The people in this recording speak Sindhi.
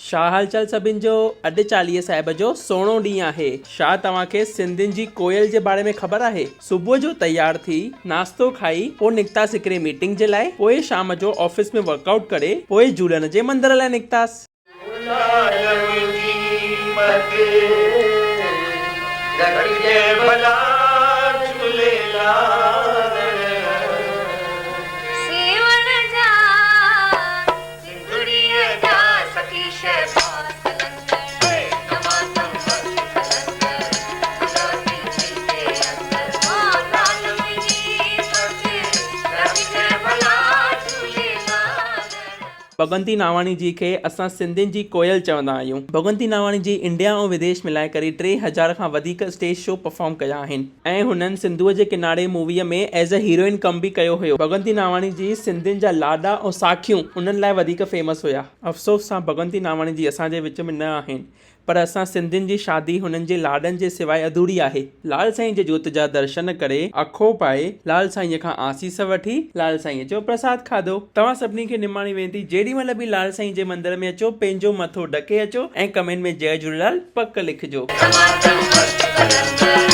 ڇا حال چال سڀن جو اڄ چاليهه صاحب جو سهڻو ڏينهن آهي ڇا توهان کي سنڌين جي ڪوئل جي باري ۾ خبر آهي صبح جو تيار ٿي ناشتو کائي پوء نڪتاس هڪڙي ميٽنگ جي لاء پوء شام جو آفيس ۾ ورڪ آئوٽ ڪري پوء جهولڻ جي مندر لاء نڪتاس. سيوهڻ جا سنڌڙيء جا سخي شهباز قلندر، دمادم مست قلندر، غلاتين دل تي اثر، مان عالم جي سوچ، رکجي ڀلا جهوليلال. ڀڳونتي ناواڻي جي کي اسان سنڌين جي ڪوئل چوندا آهيون. ڀڳونتي ناواڻي جي انڊيا ۽ وديش ملائي ڪري 3000 کان وڌيڪ اسٽيج شو پرفارم ڪيا آهن. ۽ هنن سنڌوء جي ڪناري موويء ۾ ايز اي هيروئن ڪم به ڪيو هيو. ڀڳونتي ناواڻي جي سنڌين جا لاڏا ۽ ساکيون انهن لاء وڌيڪ فيمس هيا. افسوس سان ڀڳونتي ناواڻي جي اسان جي وچ ۾ نه آهن پر اسان سنڌين جي شادي هنن جي لاڏن جي سواء اڌوري آهي. لال سائين جي جوت جا درشن ڪري اکو پائي لال سائينء کان آسيس وٺي لال سائينء جو پرساد کاڌو. توهان سڀني کي نماڻي وينتي جيڏي مهل به لال سائين جي مندر ۾ اچو پنهنجو مٿو ڍڪي اچو ۽ ڪمينٽ ۾ جئه جهوليلال پڪ لکجو. دمادم مست قلندر.